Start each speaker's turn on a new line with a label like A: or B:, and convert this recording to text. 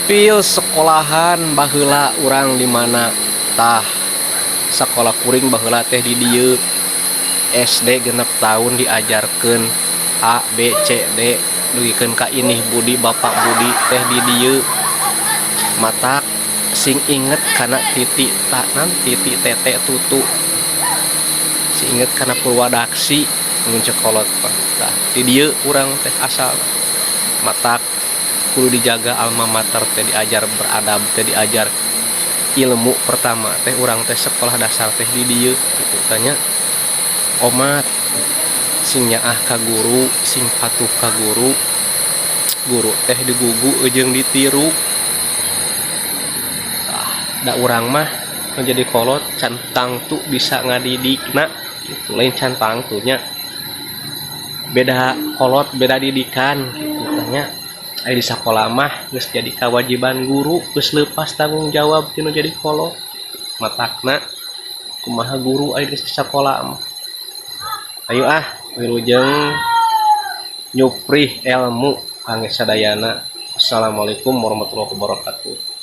A: Feel sekolahan baheula urang di mana? Tah, sekolah kuring baheula teh di dieu. SD 6 tahun diajarkeun A B C D dugikeun ka ini Budi, Bapak Budi teh di dieu. Matak sing inget kana titi tanan titi tete tutu, sing inget kana purwadaksi mun cek kolot mah. Tah, di dieu urang teh asal. Matak kudu dijaga alma mater teh, diajar beradab teh, diajar ilmu pertama teh urang teh sekolah dasar teh di dieu gitu. Tanya omat, sing nyaah ka guru, sing patuh ka guru. Guru teh digugu jeung ditiru. Ah, da urang mah menjadi kolot can tangtu bisa ngadidikna gitu. Lain can tangtunya, beda kolot beda didikan gitu. Tanya aya di sekolah mah geus jadi kewajiban guru, geus lepas tanggung jawab tinu jadi kolot. Matakna kumaha guru aya di sekolah mah? Ayo ah, wilujeng nyuprih ilmu kangge sadayana. Assalamualaikum warahmatullahi wabarakatuh.